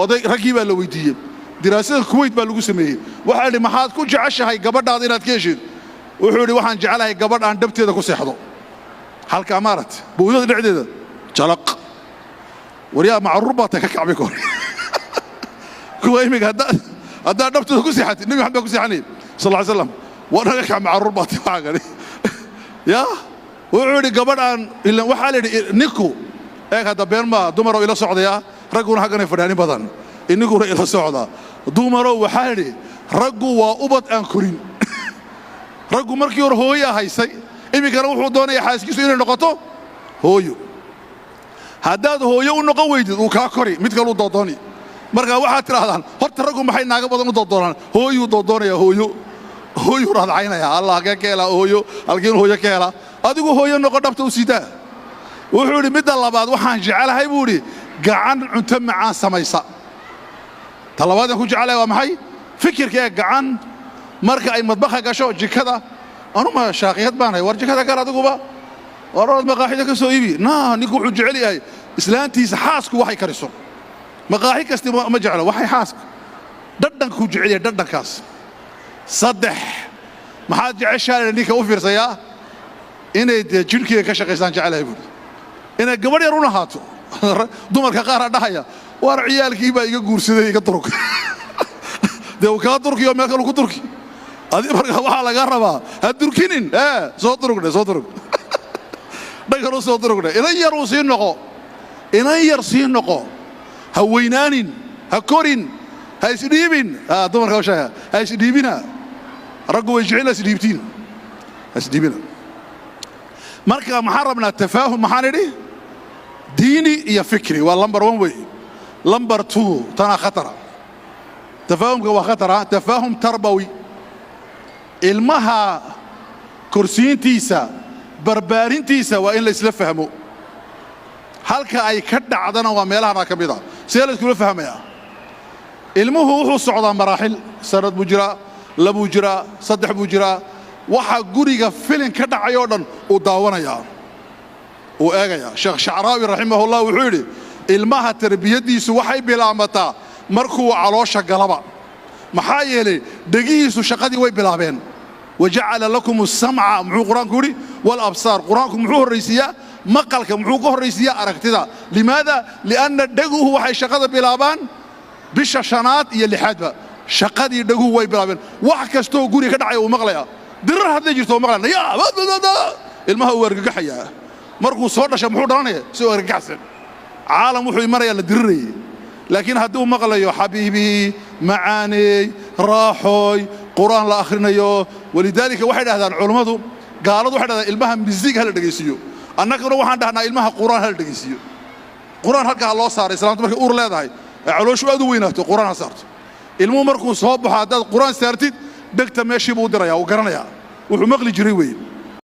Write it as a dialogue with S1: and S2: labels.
S1: Oday raggii baa la weydiiyey. Diraasada Kuwait baa lagu sameeyey. Waxaa yidhi, "Maxaad ku jeceshahay gabadhaada inaad ka heshid?" Wuxuu yidhi, "Waxaan jecelahay gabadh aan dhabteeda ku seexdo." Halkaa maarat bowdada dhexdeeda jalaq. Waryaa, macruur baa tay, ka kacbay kor kuwa iminka. Haddaad dhabteeda ku seexatid, Nebi Maxamed baa ku seexanayay sal lla slam. War naga kac, macruur baa tay waxaa kale. Yaa wuxuu yidhi gabadh aan ilan waxaa la yidhi ninku eeg hadda been maa. Dumaroo ila socdaya, ragguna hagganay fadhiyaan in badan, iniguna ila socda. Dumarow, waxaa yidhi raggu waa ubad aan korin. Raggu markii hore hooyaa haysay, iminkana wuxuu doonayaa xaaskiisu inay noqoto hooyo. Haddaad hooyo u noqon weydid, uu kaa kori, mid kaluu doodooni. Marka waxaad tidhahdaan, horta raggu maxay naaga badan u doodoonaan? Hooyuu doodoonaya, hooyo hooyuu raadcaynaya. Allah, halkee ka helaa hooyo? Halkiin hooyo ka helaa? Adigu hooyo noqo, dhabta u siidaa. Wuxuu yidhi, midda labaad waxaan jecelahay, buu idhi, gacan cunto macaan samaysa. Ta labaadaan ku jecelahay waa maxay? Fikirka ee gacan marka ay madbaxa gasho, jikada. Anuma shaaqiyad baanahay? War jikada gal adiguba, war orod maqaaxida ka soo iibi. Naa ninku wuxuu jecel yahay islaantiisa, xaasku waxay kariso. Maqaaxi kasti ma jeclo, waxay xaaska dhadhankuu jecel yahay, dhadhankaas. Saddex, maxaad jeceshaa? Ninka u fiirsayaa, inay dee jidhkeyga ka shaqaystaan jecelahay, buuri, inay gabadh yar u ahaato. Dumarka qaaraa dhahaya, "Waar ciyaalkii baa iga guursaday, iga durug." Dee uu kaa durkiyo meel kalu ku durki adi. Marka waxaa lagaa rabaa ha durkinin, ee soo durugdhe, soo durug, dhankan u soo durugdhe. Inan yar uu sii noqo, inan yar sii noqo. Ha weynaanin, ha korin, ha isdhiibin. Dumarka u sheega, ha isdhiibina. Raggu way jecel isdhiibtiin, ha isdhiibina. Marka maxaan rabnaa? Tafaahum. Maxaan idhi? Diini iyo fikri waa number one wey. Number two, tanaa khatara. Tafaahumka waa khatara. Tafaahum tarbawi, ilmaha korsiintiisa, barbaarintiisa, waa in la isla fahmo. Halka ay ka dhacdana waa meelahanaa ka mid a. See la iskula fahmayaa? Ilmuhu wuxuu socdaa maraaxil. Sanad buu jiraa, labuu jiraa, 3 buu jiraa. Waxa guriga filin ka dhacay oo dhan uu daawanayaa, uu eegayaa. Sheekh Shacraawi raximahullah wuxuu yidhi, ilmaha tarbiyaddiisu waxay bilaamataa markuu caloosha galaba. Maxaa yeelay, dhegihiisu shaqadii way bilaabeen. Wajacala lakum asamca, muxuu Qur-aanku yidhi? Walabsaar. Qur-aanku muxuu horraysiiyaa? Maqalka. Muxuu ka horraysiiyaa? Aragtida. Limaada? Lianna dheguhu waxay shaqada bilaabaan bisha shanaad iyo lixaadba. Shaqadii dheguhu way bilaabeen. Wax kastoo guriga ka dhacaya uu maqlayaa. Dirar hadday jirto uu maqlaya. Yaa ilmaha uu argagaxayaa. Markuu soo dhasha muxuu dhalanaya? Isagoo argagaxsan. Caalam wuxuu imanayaa la dirirayay. Laakiin hadduu maqlayo xabiibii, macaaney, raaxooy, qur'aan la akhrinayo. Walidaalika waxay dhahdaan culummadu, gaaladu waxay dhahdaan ilmaha music ha la dhegaysiiyo. Annaguna waxaan dhahnaa ilmaha qur'aan ha la dhegaysiiyo. Qur'aan halkaa ha loo saaray. Islaamtu markay uur leedahay ee calooshu aad u weynaato, qur'aan ha saarto. Ilmuhu markuu soo baxo, haddaad qur'aan saartid, dhegta meeshii buu u diraya, uu garanayaa wuxuu maqli jiray weeye.